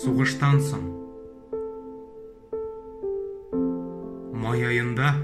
Сугыштан соң. Май аенда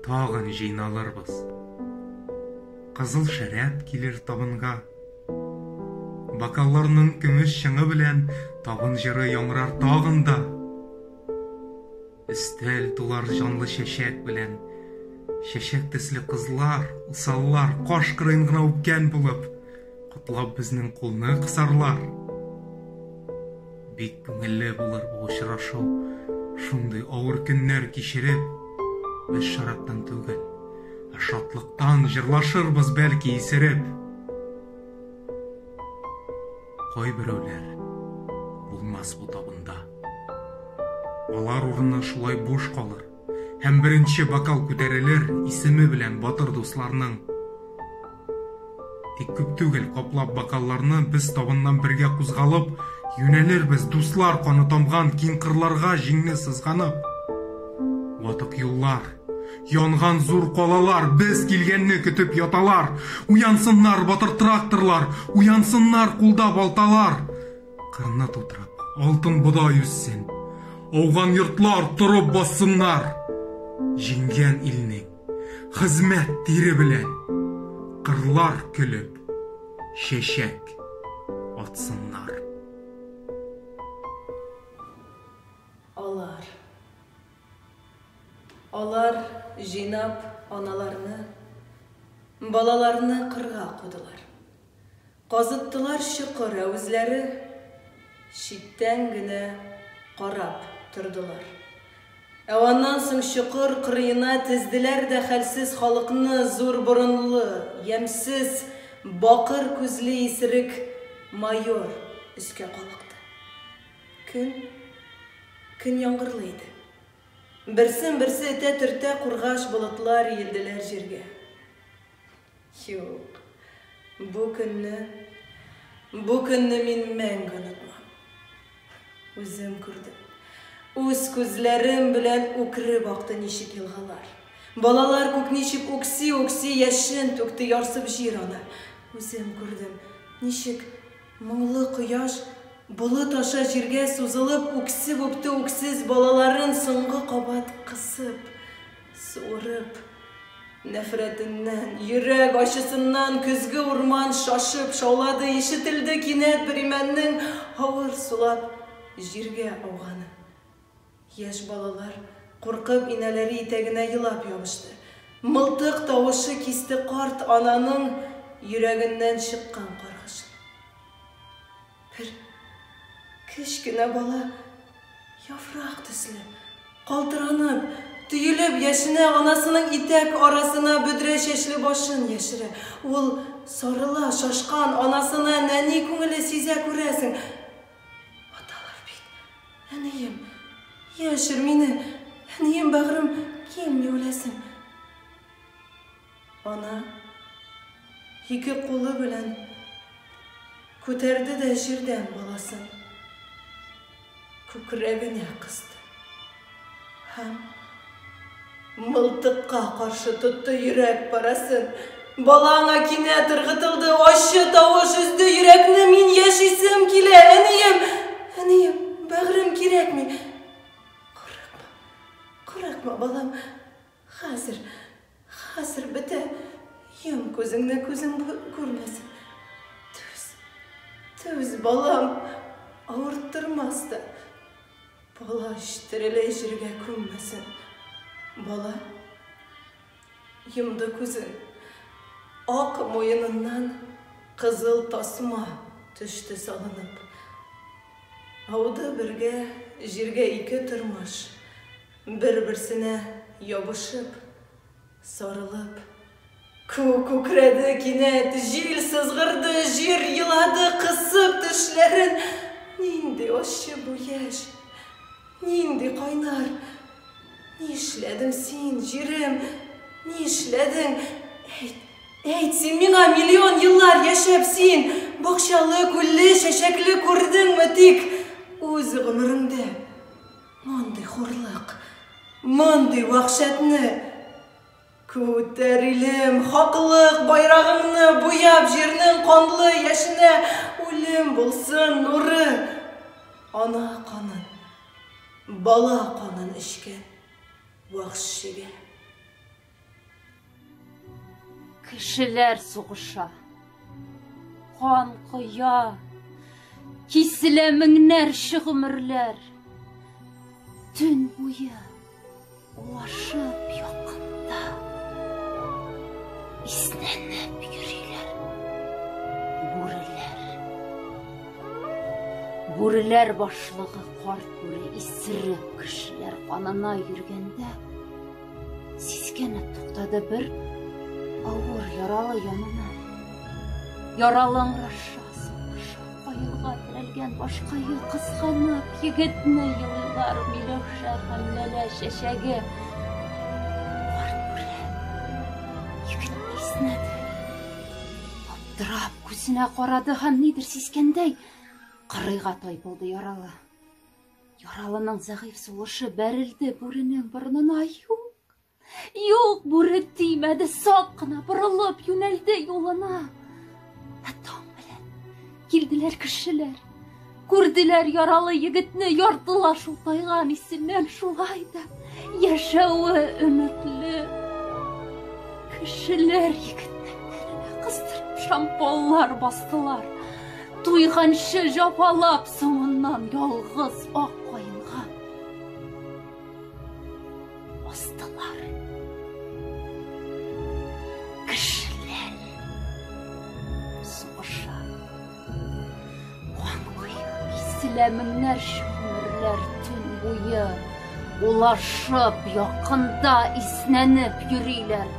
тагын җыйналырбыз. Кызыл шәраб килер табынга. Бокалларның көмеш чыңы белән табын җыры яңгырар тагын да. Өстәл тулар җанлы чәчәк белән. Чәчәк төсле кызлар, усаллар, каш кырыен гына үпкән булып, котлап безнең кулны кысарлар. Бик күңелле булыр бу очрашу. Шундый авыр көннәр кичереп, без шәрабтан түгел, ә шатлыктан җырлашырбыз бәлки исереп. Кайберәүләр булмас бу табында. Алар урыны шулай буш калыр. Һәм беренче бокал күтәрелер исеме белән батыр дусларның. Тик күп түгел, каплап бокалларны без табыннан бергә кузгалып, юнәлербез дуслар каны тамган киң кырларга җиңне сызганып. Ватык юллар, янган зур калалар без килгәнне көтеп яталар. Уянсыннар батыр тракторлар, уянсыннар кулда балталар. Кырны тутырып, алтын бодай үссен. Ауган йортлар торып бассыннар. Җиңгән илнең хезмәт тире белән кырлар көлеп, чәчәк атсыннар. Алар. Алар җыйнап аналарны, балаларны кырга кудылар. Казыттылар чокыр, ә үзләре читтән генә карап тордылар. Ә аннан соң чокыр кырыена тезделәр дә хәлсез халыкны зур борынлы, ямьсез, бакыр күзле исерек майор өскә калыкты. Көн, көн яңгырлы иде. Берсен-берсе этә-төртә кургаш болытлар иелделәр җиргә. Юк, бу көнне, бу көнне мин мәңге онытмам. Үзем күрдем. Үз күзләрем белән үкереп акты ничек елгалар. Балалар күк ничек үкси-үкси яшен түкте ярсып җир ана. Үзем күрдем, ничек моңлы кояш болыт аша җиргә сузылып үксеп үпте үксез балаларын соңгы кабат кысып, суырып. Нәфрәтеннән, йөрәк ачысыннан көзге урман шашып шаулады, ишетелде кинәт бер имәннең авыр сулап җиргә ауганы. Яшь балалар, куркып, инәләре итәгенә елап ябышты. Мылтык тавышы кисте карт ананың йөрәгеннән чыккан каргышын. Бер кечкенә бала яфрак төсле, калтыранып, төелеп яшенә анасының итәк арасына бөдрә чәчле башын яшерә. Ул сарыла, шашкан анасына нәни күңеле сизә күрәсең. Аталар бит, әнием, яшер мине, әнием бәгърем, килми үләсең. Ана ике кулы белән күтәрде дә җирдән баласын. Күкрәгенә кысты. Һәм мылтыкка каршы тотты йөрәк парасын. Бала аңа кинәт ыргытылды, ачы тавыш өзде йөрәкне. Мин яшисем килә, әнием, әнием, бәгърем кирәкми. Курыкма, курыкма, балам. Хәзер, хәзер бетә. Йом күзеңне, күзең күрмәсен. Түз, түз, балам, авырттырмас та. Палач тереләй җиргә күммәсен. Бала йомды күзен. Ак муеныннан кызыл тасма төште салынып. Ауды бергә җиргә ике тормыш. Бер-берсенә ябышып, сарылып. Күк күкрәде кинәт, җил сызгырды, җир елады, кысып тешләрен. Нинди ачы бу яшь, нинди кайнар. Нишләдең син, җирем, нишләдең? Әйт, әйт син миңа, миллион еллар яшәп син, бакчалы, күлле, чәчәкле күрдеңме тик үз гомереңдә? Мондый хурлык, мондый вәхшәтне Күтәр, илем, хаклык байрагыңны буяп җирнең канлы яшенә, үлем булсын нуры. Ана канын, бала канын эчкән вәхшигә. Кешеләр сугыша. Кан коя. Киселә меңнәрчә гомерләр. Төн буе улашып якында иснәнеп йөриләр бүреләр. Бүреләр башлыгы карт бүре исереп кешеләр канына йөргәндә сискәнеп туктады бер авыр яралы янына. Яралы ыңраша, сугыша, каенга терәлгән башкае кызганып егетне елыйлар миләүшә һәм ләлә чәчәге. Карт бүре егетне иснәде. Аптырап күзенә карады һәм нидер сискәндәй кырыйга тайпылды яралы. Яралының зәгыйфь сулышы бәрелде бүренең борынына. Юк, юк, бүре тимәде, сак кына борылып юнәлде юлына. Ә таң белән килделәр кешеләр. Күрделәр яралы егетне, яртылаш шултайган исеннән шулай да яшәве өметле. Кешеләр егетнең тәненә кыстырып шамполлар бастылар. Туйганчы җафалап соңыннан ялгыз ак каенга астылар. Кешеләр сугыша. Кан коя, киселә меңнәрчә гомерләр төн буе. Улашып, якында иснәнеп йөриләр.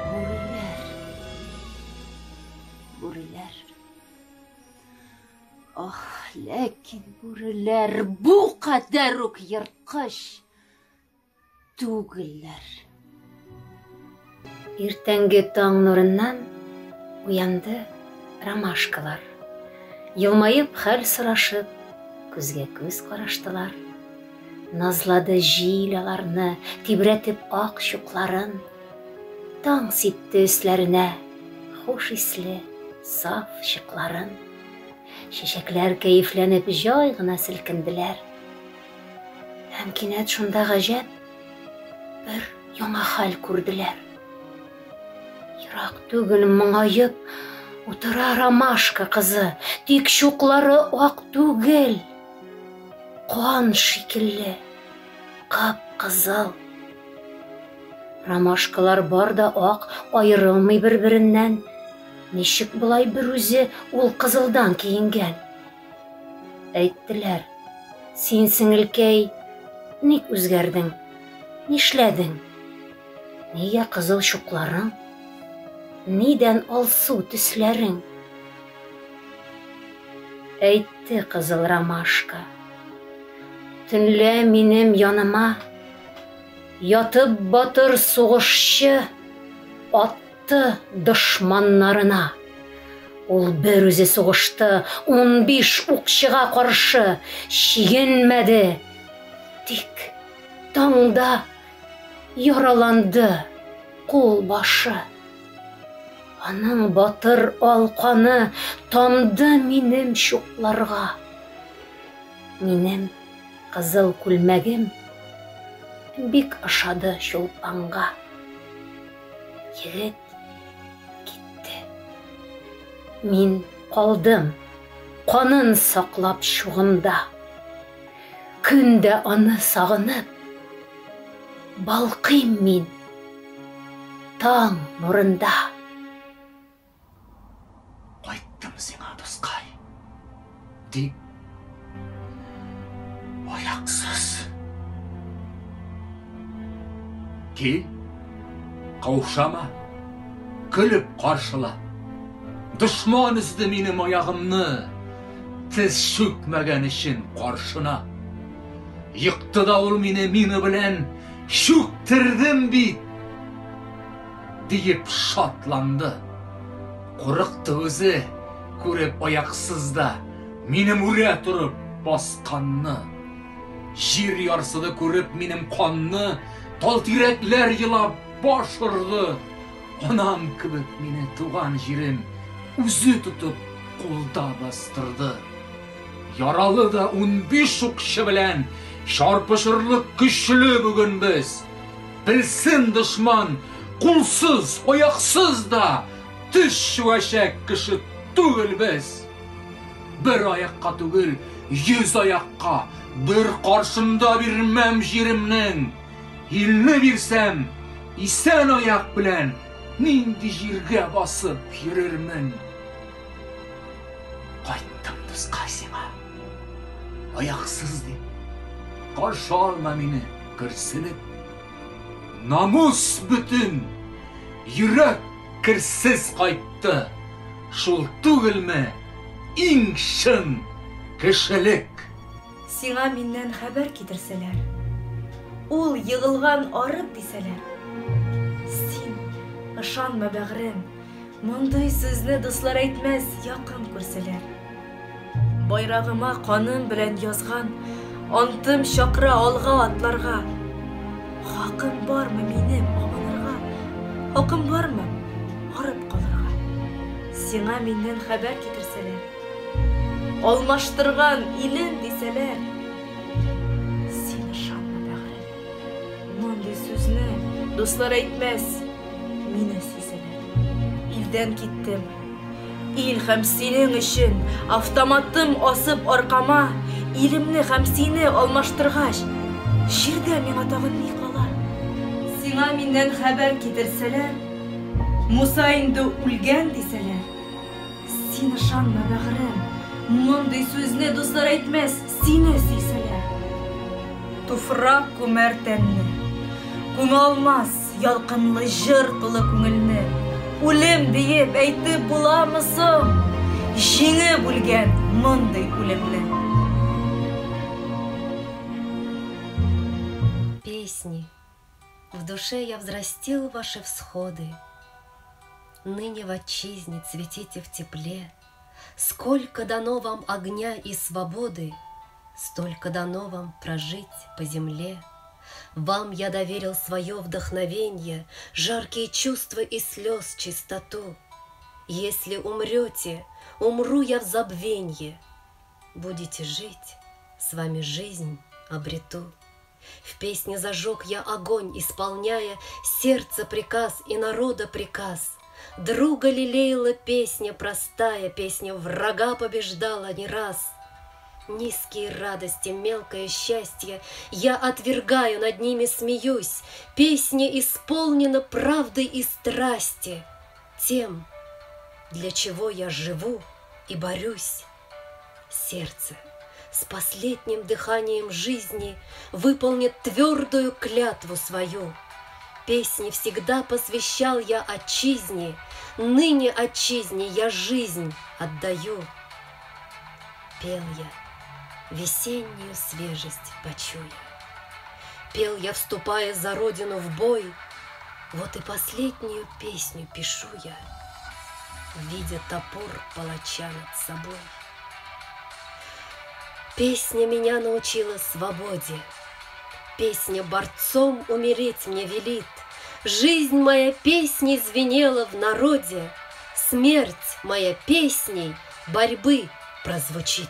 Бүреләр. Бүреләр. Ах, ләкин бүреләр бу кадәр үк ерткыч түгелләр. Иртәнге таң нурыннан уянды ромашкалар. Елмаеп хәл сорашып, күзгә күз караштылар. Назлады җил аларны, тибрәтеп ак чукларын. Таң сипте өсләренә хуш исле саф чыкларын. Чәчәкләр кәефләнеп җай гына селкенделәр. Һәм кинәт шунда гаҗәп бер яңа хәл күрделәр. Ерак түгел моңаеп утыра ромашка кызы, тик чуклары ак түгел, кан шикелле, кып-кызыл. Ромашкалар бар да ак, аерылмый бер-береннән. Ничек болай бер үзе ул кызылдан киенгән? Әйттеләр, син, сеңелкәй, ник үзгәрдең? Нишләдең? Нигә кызыл чукларың? Нидән алсу төсләрең? Әйтте кызыл ромашка. Төнлә минем яныма ятып батыр сугышчы атты дошманнарына. Ул бер үзе сугышты, 15 укчыга каршы чигенмәде. Тик таңда яраланды кул башы. Аның батыр алканы тамды минем чукларга. Минем кызыл күлмәгем бик ошады Чулпанга. Егет китте. Мин калдым, канын саклап чугымда. Көн дә аны сагынып, балкыйм мин таң нурында. Кайттым сиңа, дускай. Тик аяксыз. Кил, каушама, көлеп каршыла. Дошман өзде минем аягымны, тез чүкмәгән өчен каршына. Екты да ул мине мина белән, чүктердем бит, диеп шатланды. Курыкты үзе, күреп аяксыз да, минем үрә торып басканны. Җир ярсыды күреп минем канны, тал тирәкләр елап баш орды. Анам кебек мине туган җирем үзе тотып кулда бастырды. Яралы да 15 укчы белән чарпышырлык көчле бүген без. Белсен дошман, кулсыз, аяксыз да теш чүәчәк кеше түгел без. Бер аякка түгел, 100 аякка, бер каршымда бирмәм җиремнең. Илне бирсәм, исән аяк белән нинди җиргә басып йөрермен. Кайттым, дускай, сиңа. Аяксыз дип, каршы алма мине көрсенеп. Намус бөтен, йөрәк керсез кайтты. Шул түгелме иң чын кешелек? Сиңа миннән хәбәр китерсәләр, ул егылган арып дисәләр, син ышанма, бәгърем, мондый сүзне дуслар әйтмәс, якын күрсәләр. Байрагыма каным белән язган антым чакыра алга атларга. Хакым бармы минем абынырга? Хакым бармы арып калырга? Сиңа миннән хәбәр китерсәләр, алмаштырган илен дисәләр, син ышанма, бәгърем, мондый сүзне дуслар әйтмәс, мине сөйсәләр. Илдән киттем, ил һәм синең өчен автоматым асып аркама, илемне һәм сине алмаштыргач, җирдә миңа тагын ни кала? Сиңа миннән хәбәр китерсәләр, Муса инде үлгән дисәләр, син ышанма, бәгърем, мондый сүзне дуслар әйтмәс, сине сөйсәләр. Туфрак күмәр тәнне, күмә алмас ялкынлы җыр тулы күңелне. Үлем диеп әйтеп буламы соң? Җиңеп үлгән мондый үлемне. Песни. В душе я взрастил ваши всходы. Ныне в отчизне цветите в тепле. Сколько дано вам огня и свободы, столько дано вам прожить по земле. Вам я доверил свое вдохновенье, жаркие чувства и слез чистоту. Если умрете, умру я в забвенье. Будете жить, с вами жизнь обрету. В песне зажег я огонь, исполняя сердце приказ и народа приказ. Друга лелеяла песня простая, песня врага побеждала не раз. Низкие радости, мелкое счастье я отвергаю, над ними смеюсь. Песня исполнена правды и страсти, тем, для чего я живу и борюсь. Сердце с последним дыханием жизни выполнит твердую клятву свою. Песни всегда посвящал я отчизне, ныне отчизне я жизнь отдаю. Пел я весеннюю свежесть почуя, пел я, вступая за родину в бой, вот и последнюю песню пишу я, видя топор палача над собой. Песня меня научила свободе, песня борцом умереть мне велит. Жизнь моя песней звенела в народе, смерть моя песней борьбы прозвучит.